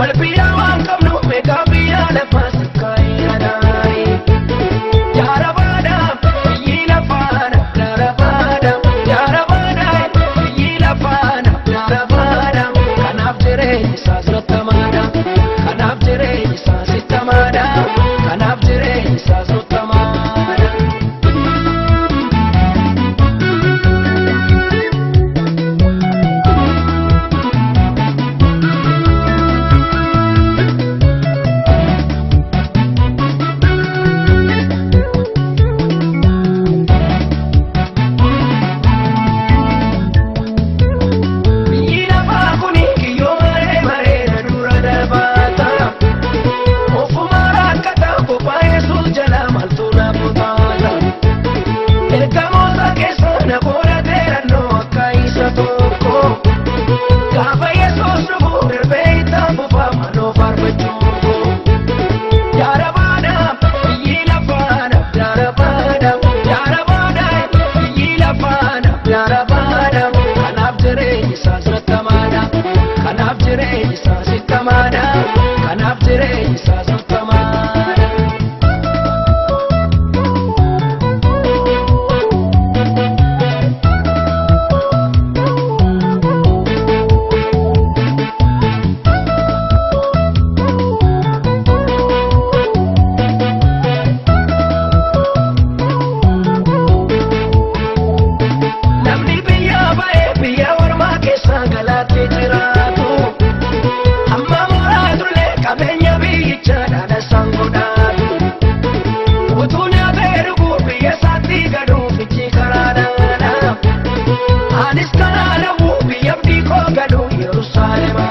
Wal biyya waan qabnu meeqa biyya lafaa sikkaayina daarii. Jaarabaadha biyyi lafaana jaarabaadha jaarabaadha biyyi lafaana jaarabaadha. Kanaaf jireenyi isaa sottamaadha. Kanaaf jireenyi isaa sittamaadha. Kanaaf jireenyi isaa sottamaadha. Biyyi lafaa kuni kiyyoo maree mareera dura darbaata. Ofuma rakkata kophaa Yesuus jala maaltu na butaata. Ergamoota keessa na godhateera noo akka isa tokko. Gaafa Yesuus dhufu darbee itti fufaa maaloo faarfachuu. Jaarabaadha biyyi lafaadha jaarabaadha jaarabaadha biyyi lafaadha jaarabaadha. Kanaaf jireenyi isaa sottamaadha. Kanaaf jireenyi isaa sittamaadha. Kanaaf jireenyi isaa sottamaadha. Namni biyya ba'ee biyya ormaa keessa galaatee jiraatu. Amma mooraatullee qabeenya biyyicha dhaadha isaan godhaatu. Utuu nyaatee dhuguu biyya isaatti gaduu fichi karaa dhaadha. Anis karaa dhawuu biyya abdii koo gaduu Yerusaalema.